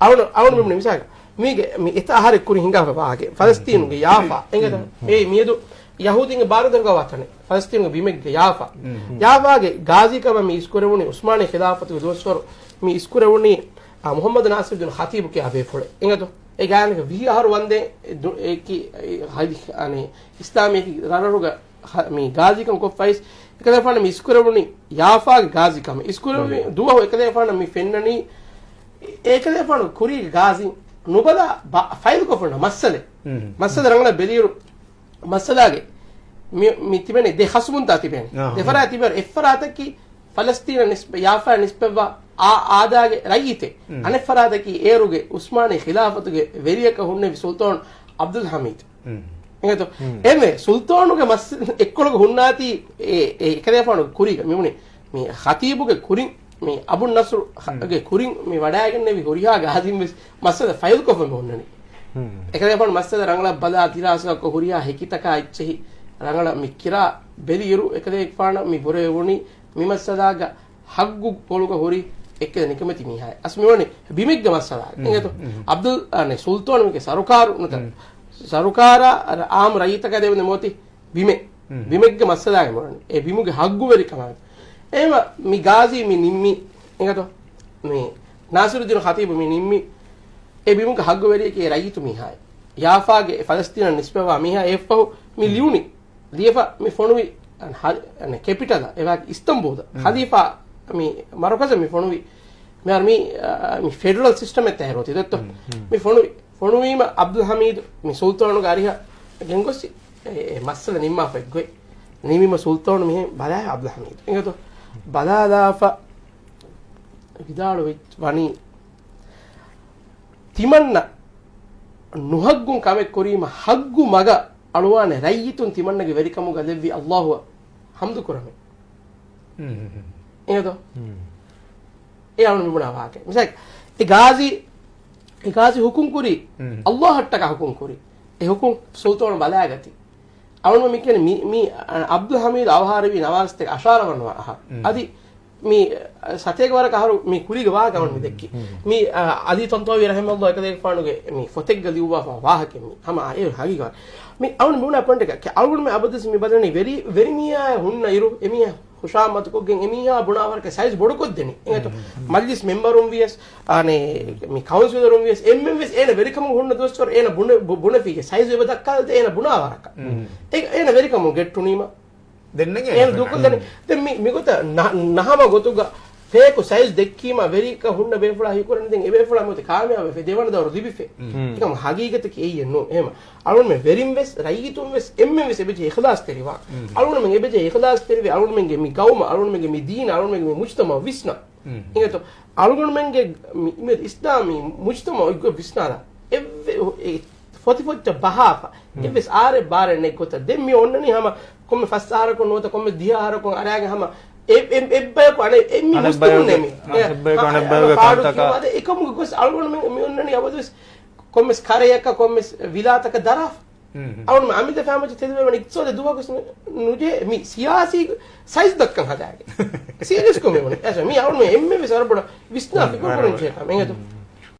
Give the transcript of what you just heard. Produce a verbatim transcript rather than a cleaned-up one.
އަޅުން އަޅުން މި މިސާލަކަށް މީގެ މި އެތައް އަހަރެއް ކުރި ހިނގާފަ ވާހަކަ. ފަލަސްތީނުގެ ޔާފާ އެނގޭތަ؟ އެ މިއަދު ޔަހޫދީންގެ ބާރު ދަރުގަވާ ތަނެއް. ފަލަސްތީނުގެ ބިމެއްގެ ޔާފާ. ޔާފާގެ ގާޒީކަމަށް މި އިސްކުރެވުނީ ޢުސްމާނީ ޚިލާފަތުގެ ދުވަސްވަރު މި އިސްކުރެވުނީ، އާ، މުޙައްމަދު ނާޞިރުއްދީނު ޚަތީބު ކިޔާ ބޭފުޅެއް. އެނގޭތޯ؟ އެ ގާތްގަނޑަކަށް ވިހި އަހަރު ވަންދެން ދު-، އެކި، އެ، ހަދި-، އަނެ، އިސްލާމީ ރަށްރަށުގަ ހަ-، މި ގާޒީކަން ކޮށްފައިސް، އެކަލޭފާނަށް މި އިސްކުރެވުނީ ޔާފާގެ ގާޒީކަމެއް. އިސްކުރެވުނީ ދުވަހު އެކަލޭފާނަށް މި ފެންނަނީ، އެ-، އެކަލޭފާނު ކުރީގެ ގާޒީ ނުބަލާ ބަ-، ފައިލްކޮށްފަ ހުންނަ މައްސަލަ. މައްސަލަ ރަނގަޅަށް ބެލިއިރު، މައްސަލާގެ މި، މި ތިބެނީ ދެ ޚަޞްމުންތާ ތިބެނީ. ދެ ފަރާތް ތިބެ އެއްފަރާތަކީ ފަލަސްތީނަށް ނިސްބަ-، ޔާފާއަށް ނިސްބަތްވާ އާ-، އާދާގެ ރައްޔިތެއް. އަނެއްފަރާތަކީ އޭރުގެ ޢުސްމާނީ ޚިލާފަތުގެ ވެރިޔަކަށް ހުންނެވި ސުލްޠާން ޢަބްދުލް ޙަމީދު. އެނގޭތޯ؟ އެންމެ ސުލްޠާނުގެ މަސް އެއްކޮޅުގަ ހުންނާތީ އެ، އެ އެކަލޭފާނުގެ ކުރީގަ މިވުނީ މި ޚަތީބުގެ ކުރިން، މި އަބު ނަޞްރުގެ ކުރިން މި ވަޑައިގެންނެވި ހުރިހާ ގާޒީން ވެސް މައްސަލަ ފައިލްކޮށްފަ މި ހުންނަނީ. އެކަލޭފާނު މައްސަލަ ރަނގަޅަށް ބަލާ ދިރާސާކޮށް ހުރިހާ ހެކިތަކާ އެއްޗެހި ރަނގަޅަށް މި ކިރާ ބެލިއިރު، އެކަލޭފާނަށް މި ބުރަވެވުނީ މި މައްސަލާގަ ހައްގު ކޮޅުގަ ހުރި އެއްކަލަ ނިކަމެތި މީހާއެއް. އަސް މިވަނީ ބިމެއްގެ މައްސަލާ. އެނގޭތޯ؟ ޢަބްދުލް، އަނެ، ސުލްޠާނު މީގެ ސަރުކާރު ނުތަ، ސަރުކާރާ އާއްމު ރައްޔިތަކަށް ދެވެން މޯތި ބިމެއް. ބިމެއްގެ މައްސަލާގެ މިވަނީ. އެ ބިމުގެ ހައްގުވެރިކަމާ. އެހެންވީމަ މި ގާޒީ މި ނިންމީ، އެނގޭތޯ؟ މި ނާޞިރުއްދީނު ޚަތީބު މި ނިންމީ އެ ބިމުގެ ހައްގުވެރިޔަކީ އެ ރައްޔިތު މީހާއެއް. ޔާފާގެ އެ ފަލަސްތީނަށް ނިސްބަތްވާ މީހާ އެއަށްފަހު މި ލިޔުނީ. ލިޔެފަ މި ފޮނުވި، އަން، ހަ-، އަން، ކެޕިޓަލަށް އެވާގެ އިސްތަންބޫލަށް. ޚަލީފާ މި މަރުކަޒަށް މި ފޮނުވި. މިހާރު މި، އަ، މި ފެޑަރަލް ސިސްޓަމެއް ތައްޔާރު އޮތީ ދެއްތޯ؟ މި ފޮނުވި. ފޮނުވީމަ ޢަބްދުލް ޙަމީދު މި ސުލްޠާނުގެ އަރިހަށް ގެންގޮސް އެ، އެ މައްސަލަ ނިންމާފަ އެއްގޮތް. ނިމީމަ ސުލްޠާނު މިހެން ބަލާ ޢަބްދުލް ޙަމީދު. އެނގޭތޯ؟ ބަލާލާފަ ވިދާޅުވި ވަނީ، ތިމަންނަ ނުހައްގުން ކަމެއް ކުރީމަ ހައްގު މަގަށް އަޅުވާނެ ރައްޔިތުން ތިމަންނަގެ ވެރިކަމުގަ ލެއްވި ﷲ އަށް ޙަމްދު ކުރަމޭ. އެނގޭތޯ؟ އެ އަޅުން މިބުނާ ވާހަކަ. މިސާލަކަށް، އެ ގާޒީ، އެ ގާޒީ ޙުކުމް ކުރީ، ﷲ އަށްޓަކާ ޙުކުމް ކުރީ. އެ ޙުކުމް ސުލްޠާނު ބަލާގަތީ. އަޅުން މި ކިޔަނީ މި، މި، އަ، ޢަބްދުލް ޙަމީދު އަވަހާރަވީ ނަވާރަ ސަތޭކަ އަށާރަ ވަންވާ އަހަރު. އަދި މި، އަ، ސަތޭކަ ވަރަކަށް އަހަރު މި ކުރީގެ ވާހަކަ އަޅުން މި ދެއްކި. މި، އަ، ޢަލީ ޠަންޠާވީ ރަޙިމަހުﷲ އެކަލޭގެފާނުގެ މި ފޮތެއްގަ ލިޔުއްވާފަ ވާހަކަ މި. ހަމަ އެ ހަގީގަތް. މި އަޅުން މި ބުނާ ޕޮއިންޓަކަށް އަޅުގަނޑުމެން އަބަދުވެސް މި ބަލަނީ ވެރި، ވެރި މީހާ ހުންނަ އިރު އެ މީހާ ޚުޝާމަތުކޮށްގެން އެ މީހާ ބުނާ ވަރަކަށް ސައިޒް ބޮޑުކޮށްދެނީ. އެނގޭތޯ؟ މަޖްލިސް މެމްބަރުން ވިޔަސް، އާނެ، މި ކައުންސިލަރުން ވިޔަސް އެންމެން ވެސް އޭނަ ވެރިކަމުން ހުންނަ ދުވަސްވަރު އޭނަ ބުނެ-، ބު-، ބުނެފީގެ ސައިޒް އެބަ ދައްކާލަދޭ އޭނަ ބުނާ ވަރަކަށް. އެ-، އޭނަ ވެރިކަމުން ގެއްޓުނީމަ. ދެންނެގެ އޭނަ ދޫކޮށްލަނީ. ދެން މި-، މިގޮތަށް ނަ-، ނަހަމަ ގޮތުގަ ފޭކު ސައިޒް ދެއްކީމަ ވެރިކަ ހުންނަ ބޭފުޅާ ހީކުރަނީ ދެން އެ ބޭފުޅާ މިއޮތީ ކާމިޔާބެފަ ދެވަނަ ދައުރު ލިބިފަ. އެކަމަ ހަގީގަތަކީ އެއްޔެއް ނޫން. އެހެމަ އަޅުންމެ ވެރިން ވެސް، ރައްޔިތުން ވެސް، އެންމެން ވެސް އެބެޖެ އިޚްލާސް ތެރިވާ. އަޅުންމެން އެބެޖެ އިޚްލާސް ތެރިވެ، އަޅުންމެންގެ މި ގައުމަށް، އަޅުންމެންގެ މި ދީނަށް، އަޅުންމެންގެ މި މުޖްތަމަޢަށް ވިސްނާ. އިނގޭތޯ؟ އަޅުގަނޑުމެންގެ މި-، މި އިސްލާމީ މުޖްތަމަޢު އިއްގޮތް ވިސްނާލާ. އެއްވެ-، އެ ފޮތިފޮތްތައް ބަހާފަ. އެއްވެސް އާރެއް ބާރެއް ނެތް ގޮތަށް. ދެން މި އޮންނަނީ ހަމަ ކޮންމެ ފަސް އަހަރަކުން ނުވަތަ ކޮންމެ ދިހަ އަހަރަކުން އަރާގެން ހަމަ އެ-، އެ-، އެއްބަޔަކު އަނެއް އެއް މި އަނެއް މުސްތުންނޭ މި. އަނެއް އެ، ބަޔަކު އަނެއް ބަޔަކު ފާޑު ކަންތަކާ. ކިޔުމާ އެކަމުގެ ގޮސް އަޅުގަނޑު މި، މި އޮންނަނީ އަބަދުވެސް ކޮންމެސް ކަރަޔަކަށް ކޮންމެސް ވިލާތަކަށް ދަރާފަ. އަޅުން އަމިއްލަ ފައިމައްޗަށް ތެދުވެވަނީ އިޤްތިޞާދީ ދުވަހަކުވެސް ނު-، ނުޖެހޭ މި ސިޔާސީ ސައިޒް ދައްކަން ހަދާގެން. ސީރިއަސްކޮށް މި ބުނީ. އެސަ މި އަޅުން މި އެންމެ ވެސް ވަރަށް ބޮޑަށް ވިސްނާ ފިކުރު ކުރަން ޖެހޭ ކަމެއް. އެނގޭތޯ؟